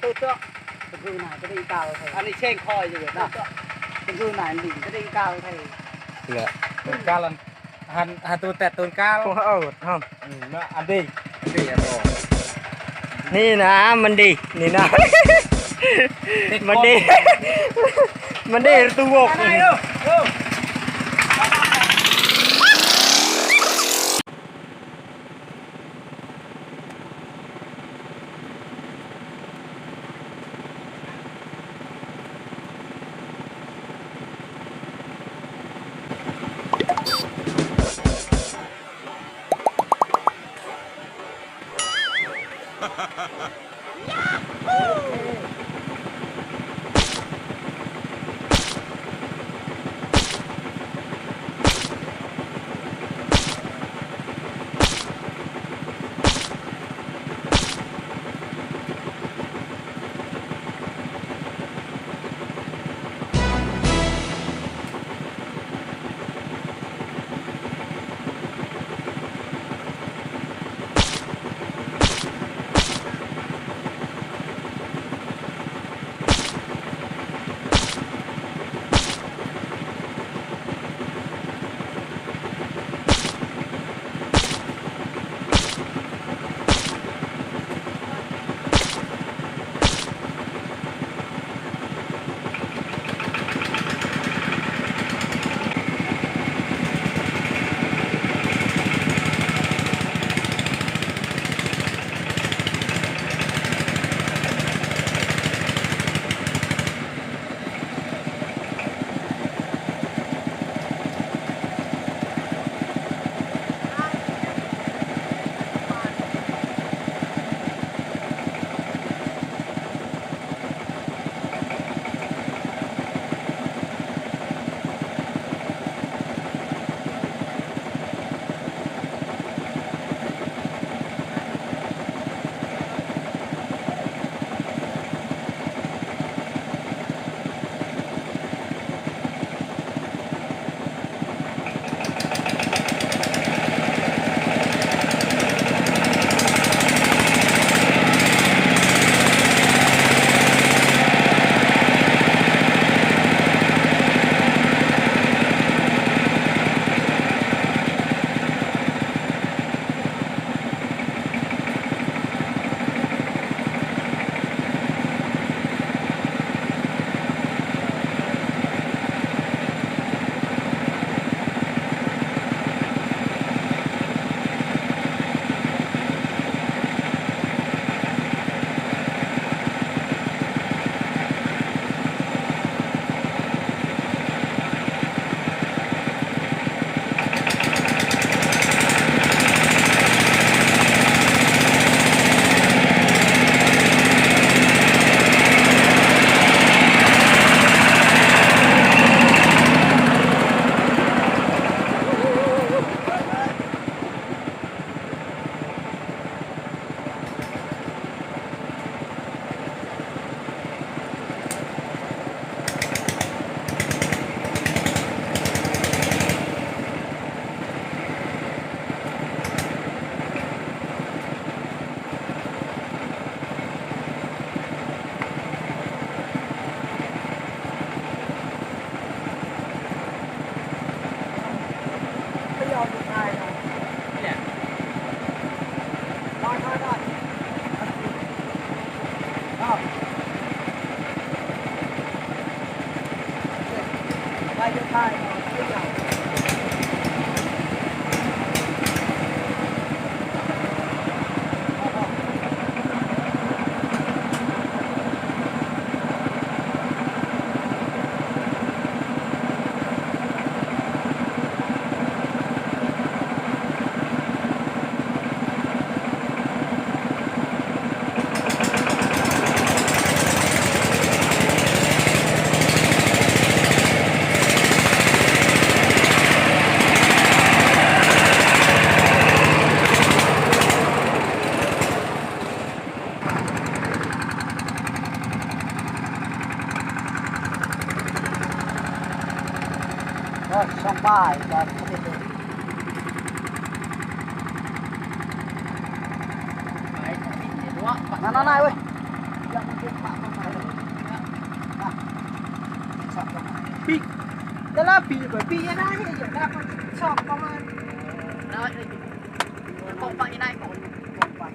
ໂຕເຈາະ ຕະກືນາຍກະໄດ້ກາວໄທ ອັນນີ້ເຊງຄອຍຢູ່ເນາະ ຕະກືນາຍລີກະໄດ້ກາວໄທ ເຫຼືອໂຕກາວ ອັນ ຫັນ ຫັນໂຕແຕດໂຕກາວ ພວກເຮົາເນາະ ອືມ ເນາະ ອັນດີ ອັນດີ ອັນດີ ນີ້ນະ ມັນດີ ນີ້ນະ ມັນດີ ມັນດີ ຕູໂວກ ເອີ ສອງປາຍ ກໍບໍ່ໄດ້ເລີຍ ໄປ ໄປ ນັ້ນໆໆ ເວີຍ ຢ່າມາເກັບປາກເຂົ້າມາເລີຍ ນະ ຊອກເຂົ້າມາ ປີ ແຕ່ລະປີ ປີ ປີ ນະ ຊອກເຂົ້າມາ ນະ ເອີຍ ຂອງປາກອີ່ນາຍ ຂອງປາກ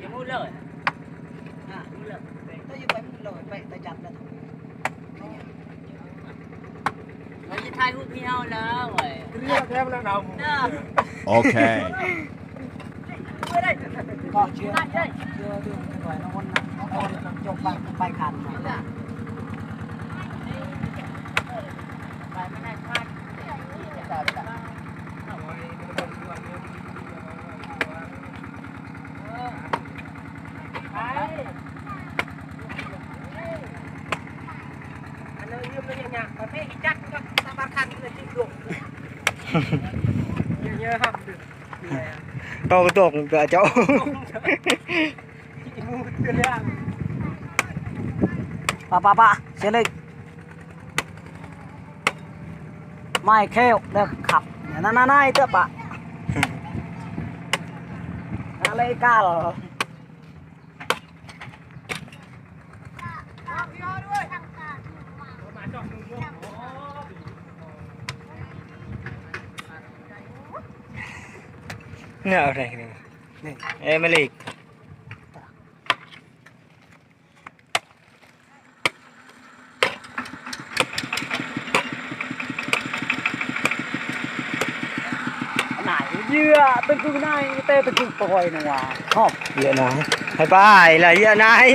ຢ່າໝູດເລີຍ ອ່າ ໝູດເລີຍ ໄປ ໄປ ໄປຈັບແລ້ວ ເຮົາຊິຖ່າຍຮູບໃຫ້ເຮົາແລ້ວເວີຍ ເລືອກແລ້ວນະ ໂອເຄ ກໍເຊື່ອ ເຊື່ອເລື່ອງໄປໜ້ອຍນະ ໂອນນະ ໂອນນະ ຈົບໄປ ໄປກັນ ໄປ ມັນໃຫ້ຜ່ານ ເອົາກະຕົກເຈົ້າ ປະ ປະ ປະ ເຊເລັກ ໄມ້ແຂ້ວເດີຂັບ ນານານານາເຕີປະ ນາເລກາລ ເນາະ ເອເມລິກ. ນາຍເຍືອ ເປັນຄືນາຍ ແຕ່ເປັນຄືປອຍນະວ່າ ຮອບ ເຍອະນາຍ ໃຫ້ໄປລະ ເຍອະນາຍ.